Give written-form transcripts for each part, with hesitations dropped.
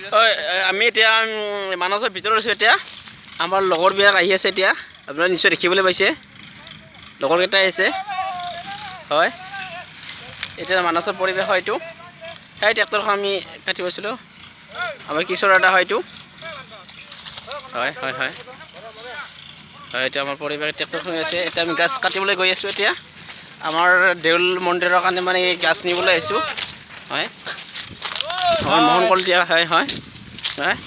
আমি এতিয়া মানসৰ ভিতৰত আছোঁ। এতিয়া আমাৰ লগৰবিলাক আহি আছে। এতিয়া আপোনালোকে নিশ্চয় দেখিবলৈ পাইছে, লগৰকেইটা আহিছে। হয়, এতিয়া মানসৰ পৰিৱেশ হয় এইটো। সেই ট্ৰেক্টৰখন আমি কাটি পাইছিলোঁ, আমাৰ কিশোৰ দাদা হয় এইটো। হয় হয় হয় হয়, এতিয়া আমাৰ পৰিৱেশ ট্ৰেক্টৰখন আছে। এতিয়া আমি গাছ কাটিবলৈ গৈ আছোঁ। এতিয়া আমাৰ দেউল মন্দিৰৰ কাৰণে মানে গাছ নিবলৈ আহিছোঁ। হয়, আমাৰ মোহন কলিতা। হয় হয় হয়,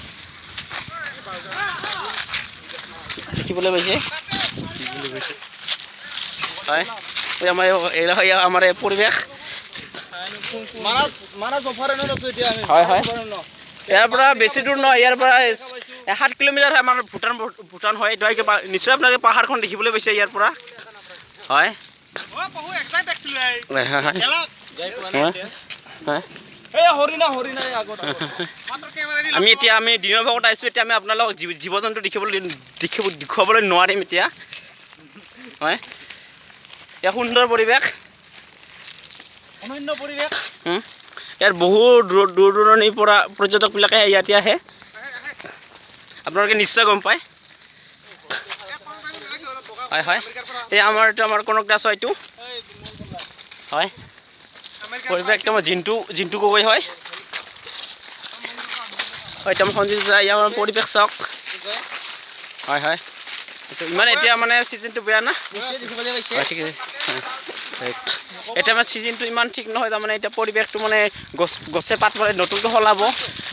দেখিবলৈ পাইছে। হয়, এই আমাৰ এই আমাৰ এই পৰিৱেশ। হয় হয়, ইয়াৰ পৰা বেছি দূৰ নহয়, ইয়াৰ পৰা 7 কিলোমিটাৰ আমাৰ ভূটান ভূটান হয়। এইটো নিশ্চয় আপোনালোকে পাহাৰখন দেখিবলৈ পাইছে ইয়াৰ পৰা। হয় হয়, আমি এতিয়া আমি দিনৰ ভাগত আহিছোঁ। এতিয়া আমি আপোনালোকক জীৱ জন্তু দেখিবলৈ দেখুৱাবলৈ নোৱাৰিম এতিয়া। হয়, ইয়াৰ সুন্দৰ পৰিৱেশ, অনন্য পৰিৱেশ। ইয়াত বহু দূৰ দূৰ দূৰণিৰ পৰা পৰ্যটকবিলাকে ইয়াতে আহে, আপোনালোকে নিশ্চয় গম পায়। হয় হয়, এই আমাৰ এইটো আমাৰ কনক দাস হয় এইটো। হয়, পৰিৱেশটো আমাৰ জিন্তু জিন্তু গগৈ হয়। হয়, এতিয়া আমাৰ সঞ্জীৱ ইয়াৰ পৰিৱেশ চাওক। হয় হয়, ইমান এতিয়া মানে ছিজনটো বেয়া না। হয় ঠিক আছে। এতিয়া আমাৰ ছিজনটো ইমান ঠিক নহয়, তাৰমানে এতিয়া পৰিৱেশটো মানে গছ গছে পাতবোৰ নতুনকৈ সলাব।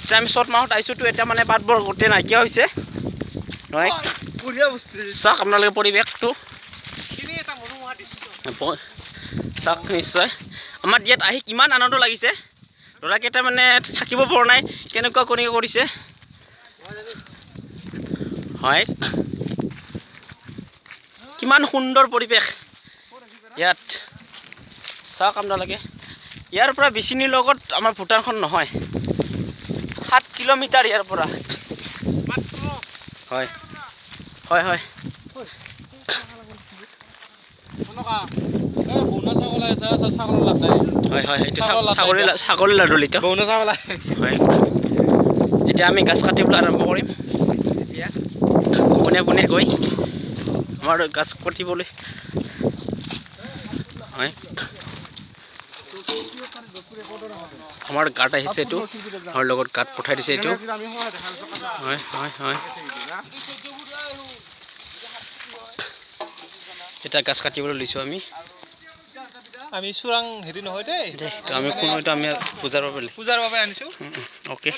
এতিয়া আমি চ'ত মাহত আহিছোঁতো, এতিয়া মানে পাতবোৰ গোটেই নাইকিয়া হৈছে। হয়, চাওক আপোনালোকে পৰিৱেশটো চাওক নিশ্চয়। আমাৰ ইয়াত আহি কিমান আনন্দ লাগিছে, ল'ৰাকেইটা মানে থাকিব পৰা নাই, কেনেকুৱা কেনেকুৱা কৰিছে। হয়, কিমান সুন্দৰ পৰিৱেশ ইয়াত, চাওক আপোনালোকে। ইয়াৰ পৰা বিচিনিৰ লগত আমাৰ ভূটানখন নহয়, 7 কিলোমিটাৰ ইয়াৰ পৰা। হয় হয় হয়, হয় হয়, এইটো ছাগলী লাডু। হয়, এতিয়া আমি গাছ কাটিবলৈ আৰম্ভ কৰিম। এতিয়া পোনে পোনে গৈ আমাৰ গাছ কাটিবলৈ। হয়, আমাৰ গাঁত আহিছে এইটো, আমাৰ লগত গাঁত পঠাই দিছে এইটো। হয় হয় হয়, এতিয়া গাছ কাটিবলৈ লৈছোঁ আমি। আমি চোৰাং হেৰি নহয় দেই, আমি কোনো এইটো আমি পূজাৰ বাবে আনিছোঁ। অ'কে।